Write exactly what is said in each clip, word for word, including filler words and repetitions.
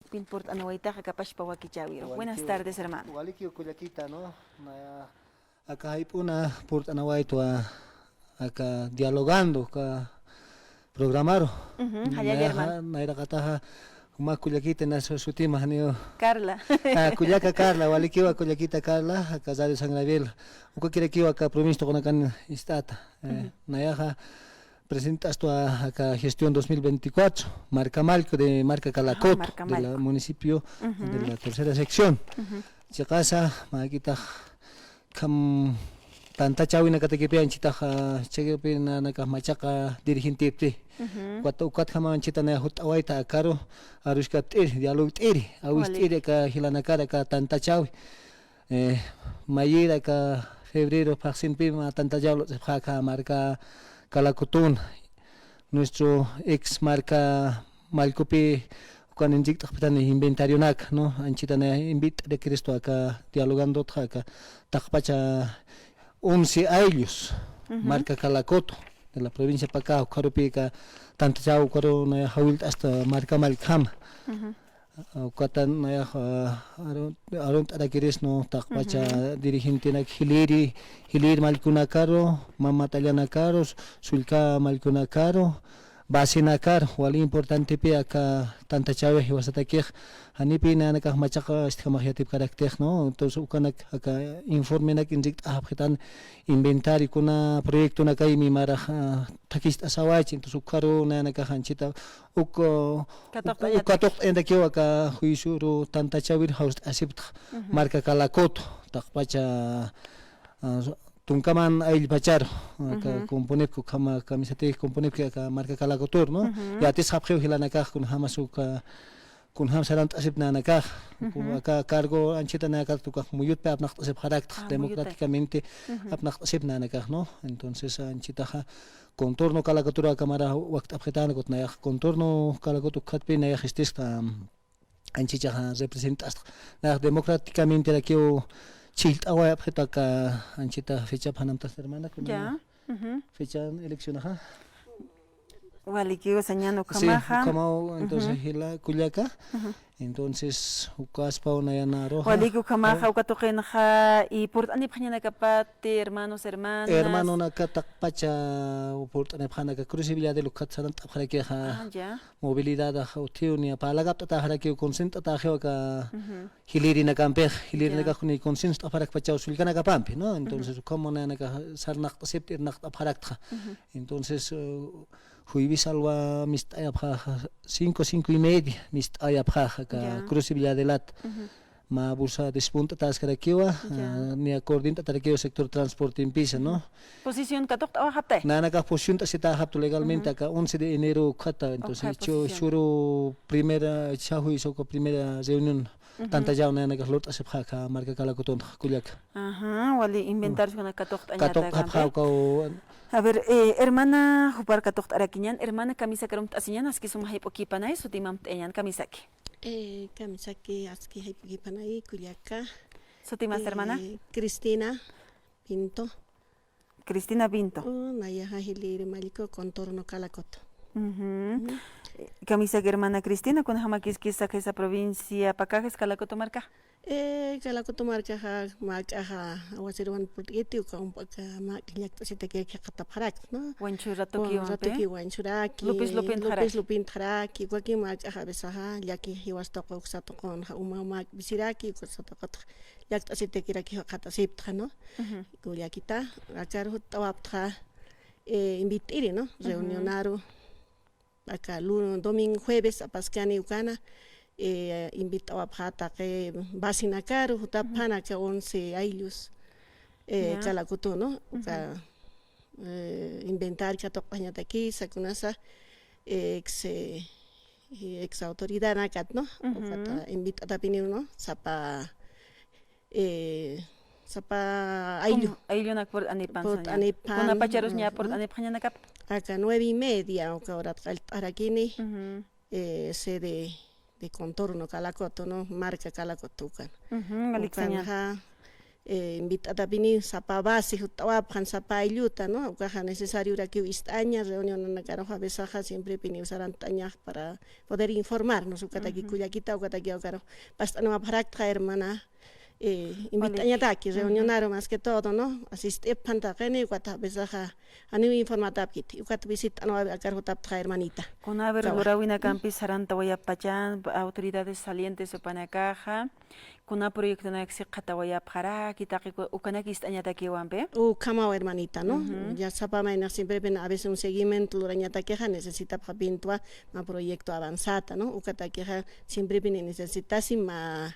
Pin purt'anawaytaxa kapashpa wakichäwiru. Buenas tardes, hermano. Walikiw kullakita, ¿no? Naya, aka jayp'una purt'anawaytwa, aka dialogando, aka programaru. Ujú, jallalla, hermano. Nayraqataxa, mä kullakita, na su-, sutima, janiw. Carla. Ah, kullaka Carla, walikiwa kullakita Carla, aka Radio San Gabriel. Ukakirakiwa aka provincia tuqinakan ist'ata. Eh, ujú. Nayaxa, present'astwa aka gestión dos mil veinticuatro, marka mallku de marka Calacoto, de la municipio de la tercera sección. Chiqasa, mä jikitax, kham tantachäwinakatakipi anchitax, ah, chiqapi nanakax machaqa dirigentepti. Ukat, ukatjama anchita naya jutt'awayta akaru, aruskapt'iri, dialogt'iri, awist'iri aka jilanakar aka tantachäwi. Eh, mayïr aka febrero phaxsinpi mä tantachäw lurapxä aka marka Calacotun, nuestro ex marka mallkupi ukan inrikt'apxitan inventarionaka, ¿no? Anchita naya invit'arakiristwa aka dialogandotxa aka taqpacha once ayllus, marka Calacoto, de la provincia Pacajes, ukharupi aka tantachäw ukaru naya jawillt'asta marka mallkjama. Ukatan nayax, ah, arun-, arunt'arakirïs, ¿no? Taqpacha dirigentenak jilïri, jilïr mallkunakaru, Mama T'allanakaru, Sullka mallkunakaru, Basinakar, wali importantepi aka tantachäwi jiwasatakix, janipi nanakax machaqa ist'jamax yatipkaraktix, ¿no? Entonces, ukanak aka informenak inrikt'apxitan inventario kuna proyectonakay mimarax, ah, thakicht'asawachi, entonces, ukharu nanakax anchita uk, uh, uk, uk katuqt'añatakiw aka juicioru tantachäwir jawst'asipta, marka Calacoto, taqpacha, ah, tunkaman ayllpacharu, aka componepki, ukhama kamisatix componepki aka marka Calacotur, ¿no? Yatipxapxiw jilanakax kunjamas uka, kunjam sarant'asip nanakax, aka cargo anchita nanakax ukax muyutpi apnaqt'asipxarakta, democráticamente apnaqt'asip nanakax, ¿no? Entonces, anchitaxa contorno Calacotur aka mara wakt'apxitan, ukat nayax contorno Calacoto ukatpi nayax ist'ista, anchichaxa represent'asta. Nayax democráticamenterakiw chillt'awayapxita aka anchita fecha phanamtas, hermana, kuna fecha eleccionaxa. Walikiw sañan ukhamaxa. Sí, ukhamaw, entonces, jila, kullaka. Entonces, ukaspaw nayan aruxa. Walikiw ukhamaxa, uka tuqinxa, y purt'anipxañanakapati, hermanos, hermanas. Hermanonaka taqpacha purt'anipxanaka, Cruz y Villa de Luz ukat sarant'apxarakixa. Ah, ya. Movilidadax utjiw niya parlakapt'atäxarakiw, concentrt'atäxiw aka jilïrinakampix, jilïrinakax ni concentrt'apxarakpachaw sullkanakapampi, ¿no? Entonces, ukham nanakax sarnaqt'asipt'i, irnaqt'apxaraktxa. Entonces, eh, jueves alwa mist'ayapxäxa, cinco, cinco y media mist'ayapxäxa aka Cruz y Villa de Lat. Mä busa despunt'atäskarakiwa, ah, niya coordint'atarakiwa sector transportempisa, ¿no? Posición katuqt'awayapxta. Nanakax posiciont'asitäxapxta legalmente aka once de enero ukhata, entonces, jichhüru primera, jichhüru primera reunión tantachäw nanakax lurt'asipxä aka marka Calacotunxa, kullaka. Ajá, wali inventarios katuqt'añatakapxä ukaw. A ver, eh, hermana, jupar katuqt'arakiñan, hermana, kamisaki arunt'asiñan, aski suma jayp'ukipanay, sutimamt'añan, kamisaki. Eh, kamisaki aski jayp'ukipanay, kullaka. Sutimasa, hermana? Eh, Cristina Pinto. Cristina Pinto. Oh, nayaxa jilïr mallku contorno Calacoto. Kamisaki, hermana Cristina, kunjamakis kisa esa provincia Pacajes, Calacoto marka? Eh, Calacoto markaxa, mä jik'axa, aguacero wan purt'kiti, uka ump'aka mä jik'a llakt'asitakir jikxatapxarakta, ¿no? Wañchhuratukiw, wañchhuraki, lupis lupintxaraki, ukakiw mä jik'axa, a veces, ajá, llaki jiwas tuqu, uksa tuqunxa, uma, uma jik'a visiraki, uksa tuqutxa llakt'asitakiraki jikxatasiptxa, ¿no? Kullakita, akar jutt'awaptxa, eh, invit'iri, ¿no? Reunionaru, aka lu-, domingo, jueves apaskani ukana, eh, invit'awapxä taqi vacinakaru, jutapxän aka once ayllus, eh, Calacoto, ¿no? Uka, eh, inventario katuqt'añatakisa, kunasa, eh, ex, eh, ex autoridadnakat, ¿no? Ukata invit'atapiniw, ¿no? Sapa eh, sapa ayllu. Ayllunak purt'anipan saña. Purt'anipan. Kunapacharus ña purt'anipxañanakap. Aka nueve y media, uka horat qallt'arakini, eh, sede de contorno Calacoto, ¿no? Marka Calacoto ukan. Ujú, walik saña. Ukanxa, eh, invit'atapini sapa base jutt'awapxan, sapa aylluta, ¿no? Ukaxa necesariurakiw ist'aña, reunionanakarux a veces siemprepiniw sarant'añax para poder informarnos, ukataki kullakita, ukataki ukarux past'anwapxaraktxa hermana, eh, invit'añataki reunionaru más que todo, ¿no? Asist'ipxan taqini, ukata a veces janiw informatapkiti, ukat visit'anwa akar jutapxta hermanita. Kuna a ver, lurawinakampis sarantawayapxachän autoridades salientes jupanakaxa, kuna proyectonak siqatawayapxaraki, taqi ku-, ukanak ist'añatakiwa, ¿ampe? Ukhamaw hermanita, ¿no? Ya sapa maynax siemprepin a veces un seguimiento lurañatakixa necesitapxapintwa mä proyecto avanzata, ¿no? Ukatakixa siemprepin necesitasi mä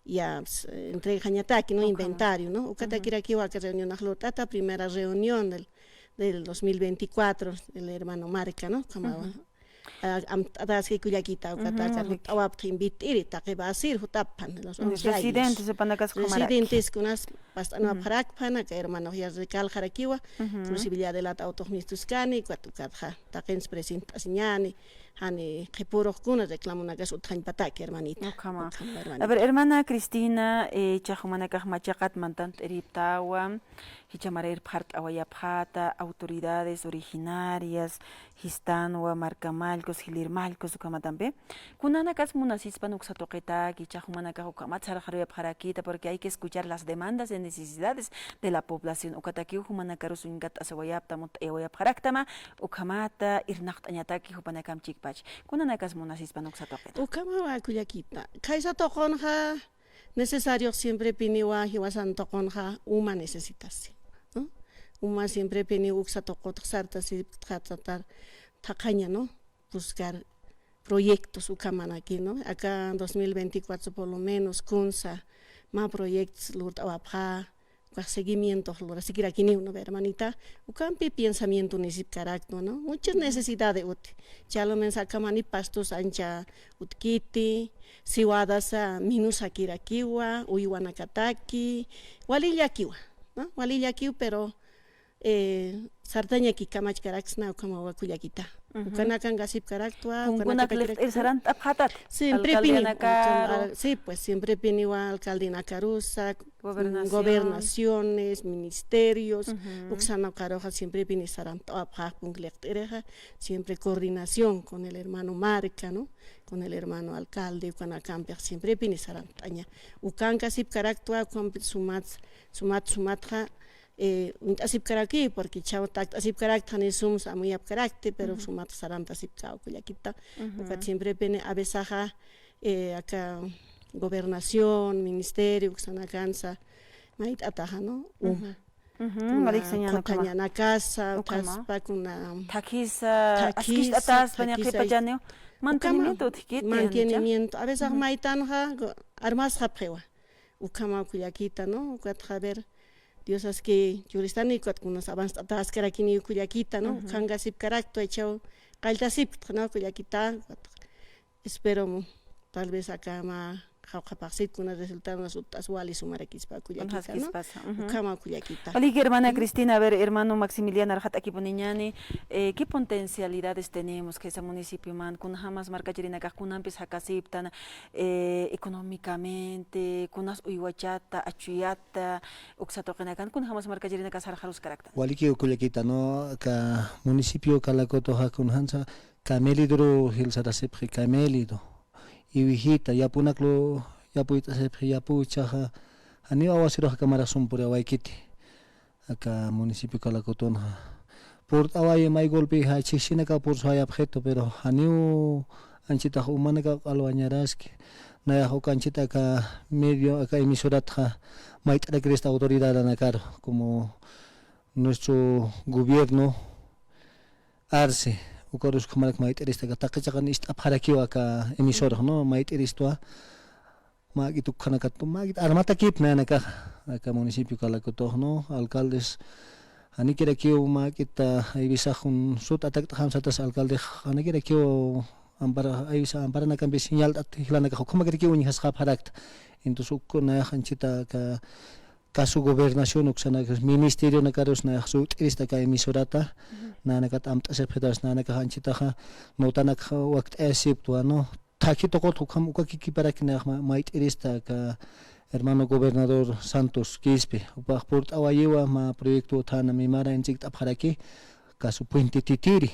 ya, pues, entregañataki, ¿no? Inventario, ¿no? Ukatakirakiwa aka reunionax lurt'ata, primera reunión del, del dos mil veinticuatro, el hermano Marca, ¿no? Ukhamawa. Ah, amt'ataski kullakita, ukata aka jutt'awapxta invit'iri, taqi basir jutapxan, los once años. Residentes, jupanakasa ukhamaraki. Residentes kunas past'anwapxarakpxan, aka hermanox ya recalcarakiwa, posibilidad de lat autox mistuskani, ukat ukatxa, taqins presentasiñani, jani qhipürux kuna reclamonakas utjañpataki, hermanita. Ukhama. Ukhama, hermanita. A ver, hermana Cristina, eh, jichhax jumanakax machaqat mantant'iripxtawa, jichha mara irpxart'awayapxäta, autoridades originarias, jistanwa, marka mallkus, jilïr mallkus, ukhamat ampe. Kunanakas munasispan uksa tuqitaki, jichhax jumanakax ukhamat sarxaruyapxarakïta, porque hay que escuchar las demandas y necesidades de la población. Ukatakiw jumanakarus uñkat'asiwayapxta, mutt'ayawayapxaraktama, ukhamata irnaqt'añataki jupanakamp chikpach. Kunanakas munasispan uksa tuqita. Ukhamawa kullakita. Khaysa tuqunxa necesariox siemprepiniwa jiwasan tuqunxa uma necesitasi, ¿no? Uma siemprepiniw uksa tuqutx sartasipkta, tratar thaqhaña, ¿no? Buscar proyectos ukhamanaki, ¿no? Aka dos mil veinticuatro por lo menos kunsa mä proyectos lurt'awapxä, ukax seguimiento lurasikirakiniw, ¿no ve, hermanita? Ukampi pensamientonisipkaraktwa, ¿no? Mucha necesidad de uti. Chalo mensa akamani pastos ancha utkiti, siwadasa minusakirakiwa, uywanakataki, walillakiwa, ¿no? Walillakiw, pero eh, sartañaki kamachkaraksna ukhamawa kullakita. Ukanakanqasipkaraktwa, kunkuna ukanakatakirak- sarant'apxätat. Siemprepini, alcaldenakaru. Ukam-, ah, sí, pues, siemprepiniwa alcaldenakarusa, gobernación, gobernaciones, ministerios, uksan ukaruxa siemprepini sarant'awapxä, kunka liqt'irixa, siempre coordinación con el hermano Marca, ¿no? Con el hermano alcalde, ukanakampix siemprepini sarant'aña. Ukankasipkaraktwa, ukampi sumat, sumat, sumatxa, eh, uñt'asipkaraki, porque chhaw takt'asipkarakta jani sums amuyapkarakti, pero sumat sarantasipkaw kullakita. Ukat siemprepini a veces, eh, aka gobernación, ministerio, uksanakansa, mayt'ataxa, ¿no? Uma. Kuna walik señal, ukama. Thuthañanakasa, ukhama. Ukhaspa kuna thakhisa, thakhisa, askist'ataspa, thakhisa, ñaqipachaniw. Mantenimiento utkiti, mantenimiento. A veces maytanxa, go-, armasxapxiwa. Ukhama kullakita, ¿no? Ukatxa, a ver, Dios aski churistani, ukat kunas avanzt'ataskarakini kullakita, ¿no? Ujú. Ukhankasipkarakta, chhaw qalltasipkta, ¿no? Kullakita, ukat espero, tal vez akama qhawqhapaxsit kuna resultado nas utt'as wali sumarakispa kullakita, ¿no? Ujú. Ukhama kullakita. Walik, hermana Cristina, a ver, hermano Maximiliano, arxat'akipuniñani, eh, ¿qué potencialidades tenemos que ese municipio man, kunjamas markachirinakax kunampis jakasiptan, eh, económicamente, kunas uywachata, achuyata, uksa tuqinakan, kunjamas markachirinakax sarxaruskaraktan. Walikiw kullakita, ¿no? Aka municipio Calacotoxa kunjansa camélidoru jilsarasipxi, camélido. Iwijita, yapunaklu, yapuyt'asipxi, yapuchaxa, janiw awasirux akamarak sum puriwaykiti. Aka municipio Calacotonxa purt'awayi, may golpexa chhijchinaka pursuwayapxitu, pero janiw anchitax umanaka q'alwañaraski. Nayax uka anchita aka medio, aka emisoratxa mayt'arakirista autoridadanakaru, como nuestro gobierno arce, ukarus ukhamarak mayt'irista, aka taqi chiqan ist'apxarakiw aka emisorax, ¿no? Mayt'iristwa, mä juk'it ukhanakat, mä juk'it armatakipxi nayanakaxa, aka municipio Calacotox, ¿no? Alcaldes, janikirakiw mä juk'it, a veces sut attackt'xam satas alcaldex, janikirakiw ampara, a veces amparanakampis señalt'at, jilanakax ukhamakirakiw uñjasxapxarakta. Entonces, uk nayax anchita aka caso gobernación uksanaka, ministerionakarus nayax sut'irista aka emisorata, nayanakat amt'asipxitas, nayanakax anchitaxa, notanakxa wakt'ayasiptwa, ¿no? Thakhi tuqut ukham uka kikiparak nayax ma-, mayt'irista aka, hermano gobernador Santos Quispe, jupax purt'awayiwa mä proyecto uthana mimara inchikt'apxaraki, caso Puente Titiri,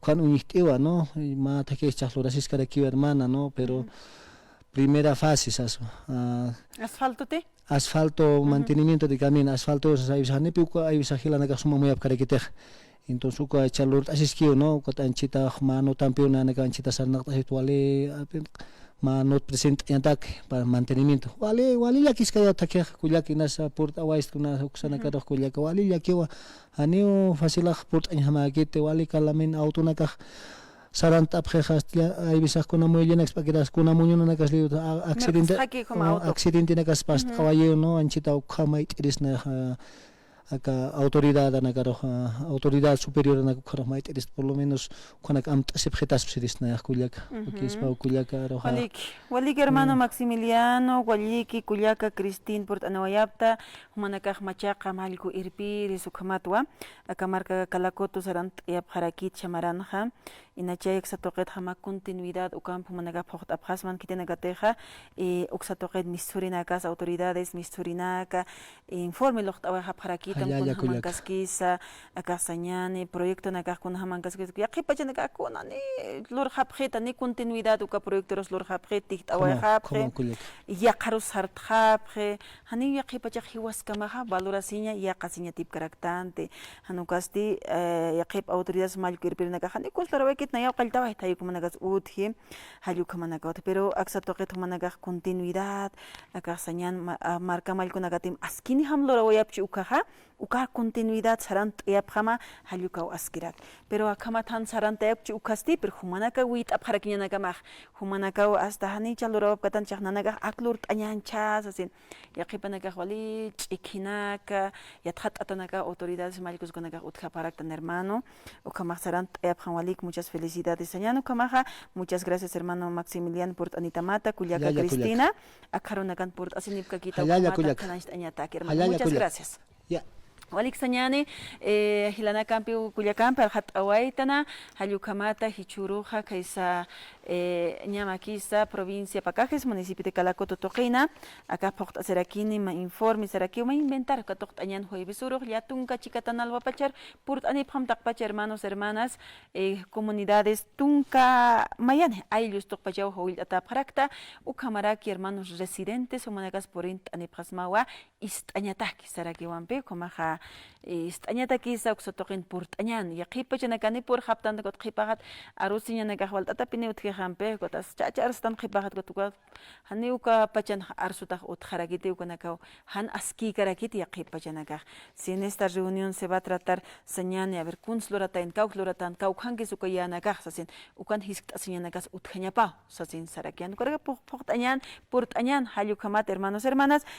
ukhan uñjt'iwa, ¿no? Mä thakhis chax lurasiskarakiwa hermana, ¿no? Pero primera fase saswa. Ah, ¿asfalto ti? Asfalto, mantenimiento de camino, asfalto sasa, ayvisa janipi uka, ayvisa jilanakax suma muyapkarakitix. Entonces uka cha lurt'asiskiw, ¿no? Ukat anchhitax mä notampiw nanaka anchhita sarnaqt'asipta wali, api, mä not present'añatak para mantenimiento. Wali, wali llakiskayat thakhix, kullaka inas purt'awayst kuna uksanakarux kullaka, wali llakiwa, janiw facilax purt'añjamäkiti, wali kalamin autonakax sarant'apxix, hasta ayvisa kuna muellenaks p'akiras, kuna muñunanakas liw, a-, accidente, accidentenakas past'awayiw, ¿no? Anchhita ukham mayt'irisna, aka autoridadanakarux, autoridad superioranaka ukharux mayt'irist, por lo menos ukhanak amt'asipxitaspsirisnayax kullaka, ukispaw kullaka aruxa. Waliki, waliki hermano Maximiliano, waliki kullaka Cristín purt'aniwayapta, jumanakax machaqa mallku irpiris ukhamatwa, aka marka Calacoto sarant'ayapxarakit chamaranxa, inachay aksa tuqitxa mä continuidad ukamp jumanakax phuqt'apxasman khitinakatixa, uksa tuqit misthurinakas, autoridades, misthurinaka, informe luqt'awayxapxarakitam, kuna jamankaskisa, akax sañani, proyectonakax kuna jamankaskisa, yaqhipachanakax kunani lurxapxita, ni continuidad uka proyectorus lurxapxit, tijt'awayxapxi, yaqharus sartxapxi, janiw yaqhipachax jiwaskamaxa valorasiña, yaqasiñatipkaraktanti, jan ukasti, yaqhip autoridades mallku irpirinakax, janiw kunsa lurawayakit, nayaw qalltawayta, jay ukhamanakas utji, jall ukhamanaka utji, pero aksa tuqit jumanakax continuidad, akax sañan ma-, a, marka mallkunakatim askinijam lurawayapchi ukhaxa, uka continuidad sarant'ayapxama, jall ukaw askirak. Pero akhamat jan sarant'ayapchi ukhasti, pero jumanakaw wiyt'apxarakiñanakamax, jumanakaw hasta janicha lurawapkatan, chax nanakax ak lurt'añäncha sasin. Yaqhipanakax wali ch'ikhinaka, yatxatt'atanaka autoridades mallkuskunakax utjaparaktan hermano. Ukhamax sarant'ayapxam walik, muchas felicidades sañan ukhamaxa, muchas gracias hermano Maximiliano purt'anitamata, kullaka Cristina, akharunakan purt'asinipkakita ukhamata, khanancht'añatak hermano, muchas gracias. Walik sañani, eh, jilanakampiw kullakampi arxat'awaytana, jall ukhamata jichhüruxa khaysa, eh, ñamakisa provincia Pacajes, municipio de Calacoto tuqina, aka phuqt'asirakini, mä informe sarakiw, mä inventario katuqt'añan jueves urux, llätunka chikatanalwapachar purt'anipxam taqpacha hermanos, hermanas, eh, comunidades tunka mayani ayllus tuqpachaw jawillt'atäpxarakta, ukhamaraki hermanos residentes, jumanakas purint'anipxasmawa, ist'añataki sarakiwampi, ukhamaxa, eh, ist'añatakisa uksa tuqin purt'añan, yaqhipachanakani purxaptanti, ukat qhipaxat arusiñanakax walt'atapini utjixampi, ukat ch'acha arstan qhipaxat, ukat uka janiw uka pachan arsutax utjarakiti, ukanakaw jan askïkarakiti yaqhipachanakax. Si en esta reunión se va a tratar sañani, a ver, kuns luratayan, kawk luratan, kawkjankis uka yänakax sasin, ukan jiskt'asiñanakas utjañapaw sasin sarakiyan. Ukaraki phuq-, phuqt'añan, purt'añan, jall ukhamat hermanos, hermanas,